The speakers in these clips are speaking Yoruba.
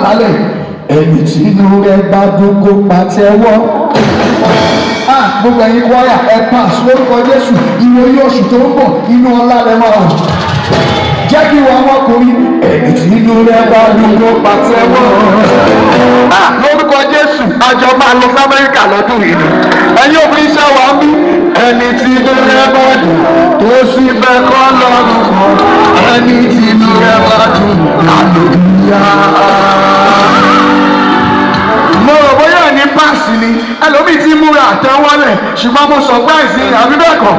lálẹ́. Ẹni tí inú rẹ̀ bá dùn kó pàtẹ́wọ́. Ah, gbogbo ẹ̀yin kwaya, ẹ pass lórúkọ Jésù. Ìwòye oṣù tó ń bọ̀, inú ọlá rẹ máa wà. Jẹ́ kí wọ́n ọmọkùnrin. Ẹni tí inú rẹ̀ bá dùn kó pàtẹ́wọ́. Ah, lórúkọ Jésù, àjọ máa lọ sí Amẹ́ríkà lọ́dún yìí ni. Ẹ̀yin obìnrin, ṣe wà ń bí. Ẹni tí inú rẹ̀ bá dùn tó sì fẹ́ kọ́ lọ́rùn kan, ẹni tí inú rẹ̀ bá dùn, hallelujah. Mo rò bóyá ní pass ni. Ẹlòmíì ti múra àtẹwọ́lẹ̀, ṣùgbọ́n mo surprise yín, àbí bẹ́ẹ̀ kọ́?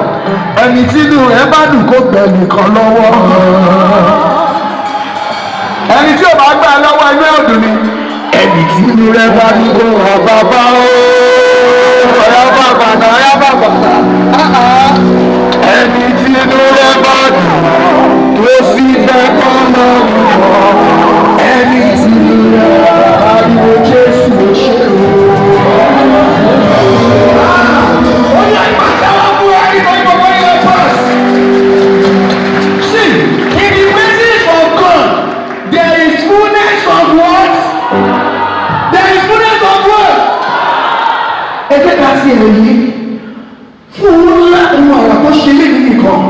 Ẹni tí inú rẹ̀ bá dùn kó gbẹ nìkan lọ́wọ́. Ẹni tí ò bá gbà lọ́wọ́, inú ẹ̀ ò dùn ni. Ẹni tí inú rẹ̀ bá dùn kó wà bàbá o, ọ̀yá bàbá náà, ọ̀yá bàbá náà. Ẹni tí inú rẹ̀ bá dùn tó sì fẹ́ kọ́ lọ́wọ́, ẹni tí inú rẹ̀ bá dùn, Jésù ṣe o. Ó yá, ìpàtẹ́wọ́ fún ẹni tó ń gbọ́ yẹn pass. See, in the presence of God, there is fullness of what? There is fullness of what? Ẹ jẹ́ ká sí èrè yìí fún owó ńlá, ohun àrà tó ṣe lé nìkan.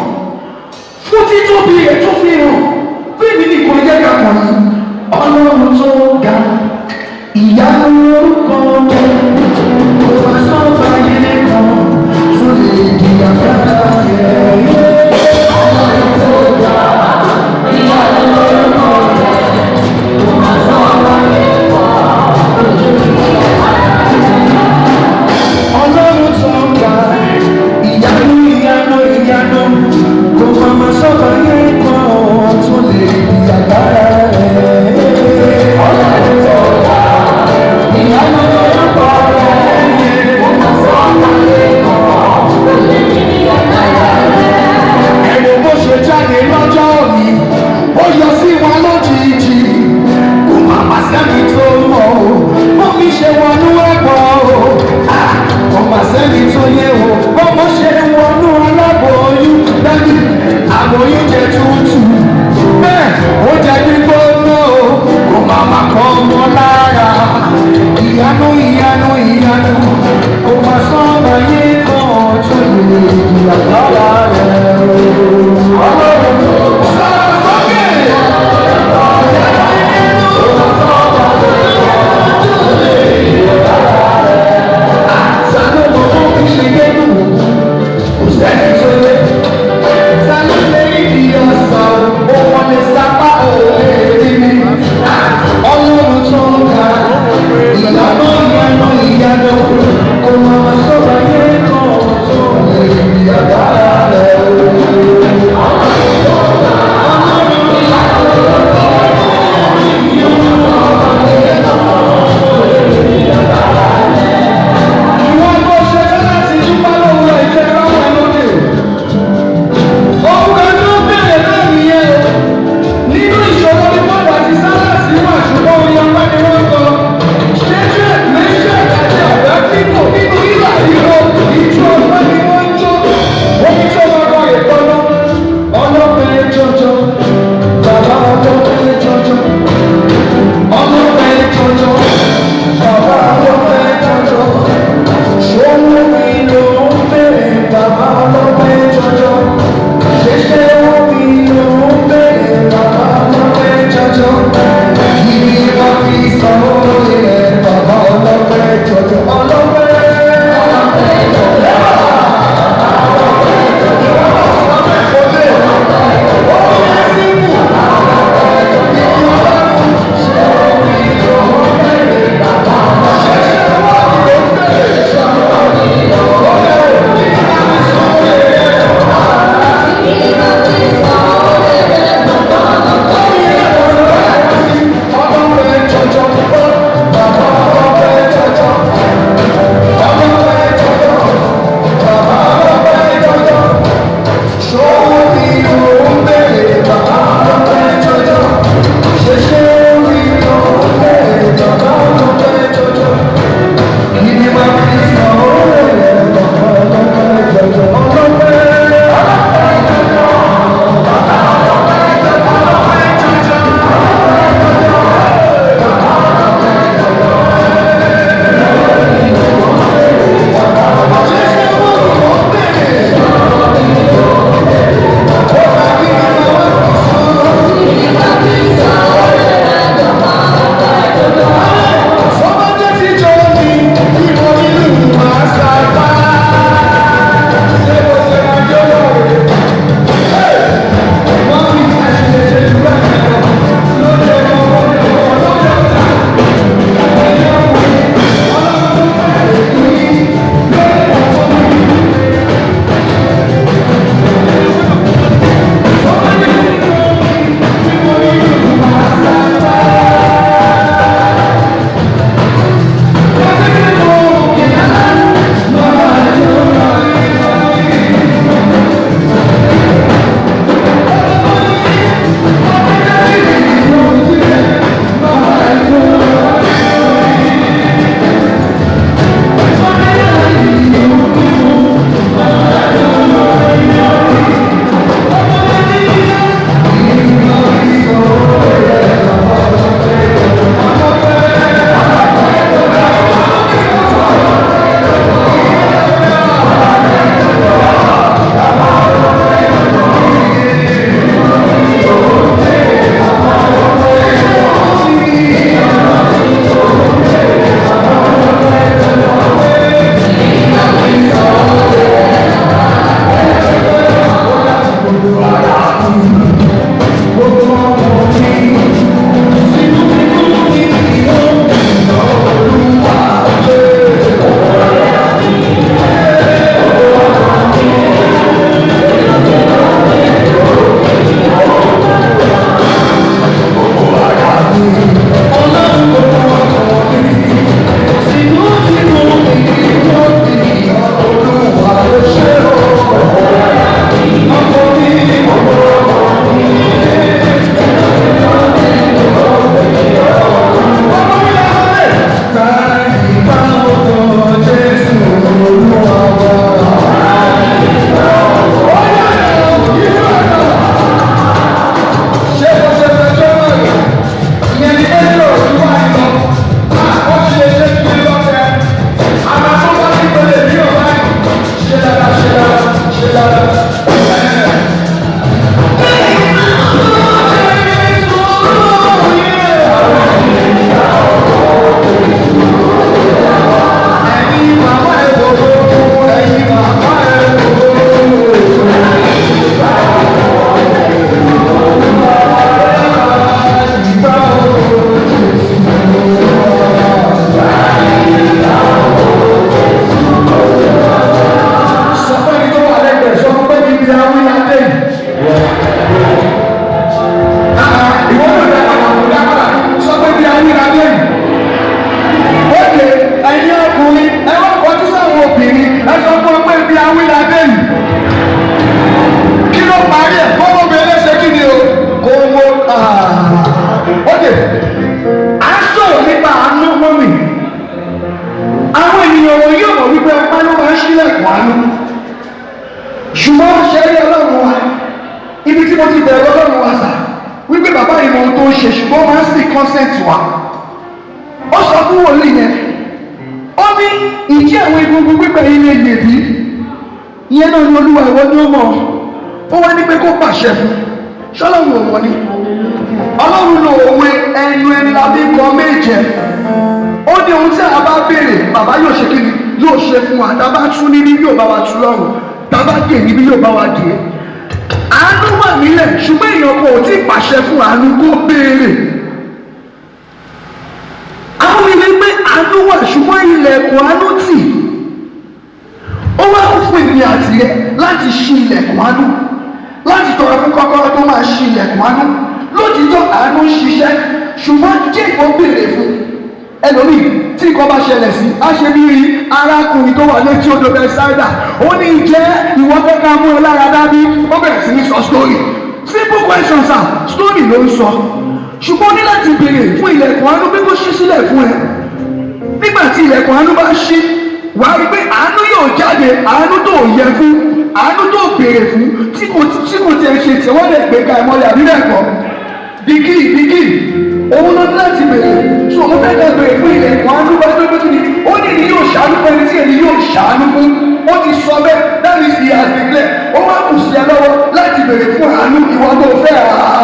ṣe, ṣùgbọ́n ó máa ń seek consent wa. Ó sọ fún wòlíì yẹn, ó ní, "Ìjẹ́ àwọn egungun gbígbẹ yìí lè yè bí?" Ìyẹn náà ní, "Olúwa, ìwọ ni ó mọ̀." Ó wá ní pé kó pàṣẹ fún ṣọlọ́run. Ò wọ́n ní Ọlọ́run lo òwe ẹnu ẹni la fi kọ méje. Ó ní ohun tí a bá béèrè, bàbá yóò ṣe kí ni? Yóò ṣe fún wa. Tá a bá tú níbí, yóò bá wa tú lọ́rùn. Tá a bá dè níbí, yóò bá wa dè é. Àánú wà nílẹ̀, ṣùgbọ́n èèyàn kò tí ì pàṣẹ fún àánú kó béèrè. Àwọn ilé pé àánú wà, ṣùgbọ́n ilẹ̀kùn àánú tì. Ó wá kún fún èmi àti rẹ láti ṣí ilẹ̀kùn àánú, láti tọrọ fún kọ́kọ́rọ́ tó máa ṣí ilẹ̀kùn àánú. Lótìtọ́, àánú ń ṣiṣẹ́, ṣùgbọ́n jẹ́ ìwọ béèrè fún. Ẹlòmíì, tí nǹkan bá ṣẹlẹ̀ sí, á ṣe bí arákùnrin tó wà létí odò Bẹ́sáìdà. Ó ní, "Ìjẹ́ ìwọ fẹ́ ká mú ẹ lára dábí?" Ó bẹ̀rẹ̀ sí ní sọ story. Simple question, sir, story ló ń sọ. Ṣùgbọ́n ó ní láti béèrè fún ilẹ̀kùn àánú pé kó ṣí sílẹ̀ fún ẹ. Nígbà tí ilẹ̀kùn àánú bá ṣí, wàá rí pé àánú yóò jáde. Àánú tó yẹ fún, àánú tó béèrè fún, tí kò tiẹ̀ ṣe tí wọ́n lè gbé ka ẹ̀ mọ́lẹ̀, àbí bẹ́ẹ̀ kọ́? Bìkì bìkì òun ló ní láti béèrè. So mo fẹ́ ká béèrè fún ilẹ̀kùn àánú bá tó gbé kíni. Ó ní ní yóò ṣàánú fún ẹni tí èmi yóò ṣàánú fún. Ó ti sọ bẹ́ẹ̀. That is, he has declared. Ó wá kù sí ẹ lọ́wọ́ láti béèrè fún àánú, ìwọ tó fẹ́ àánú.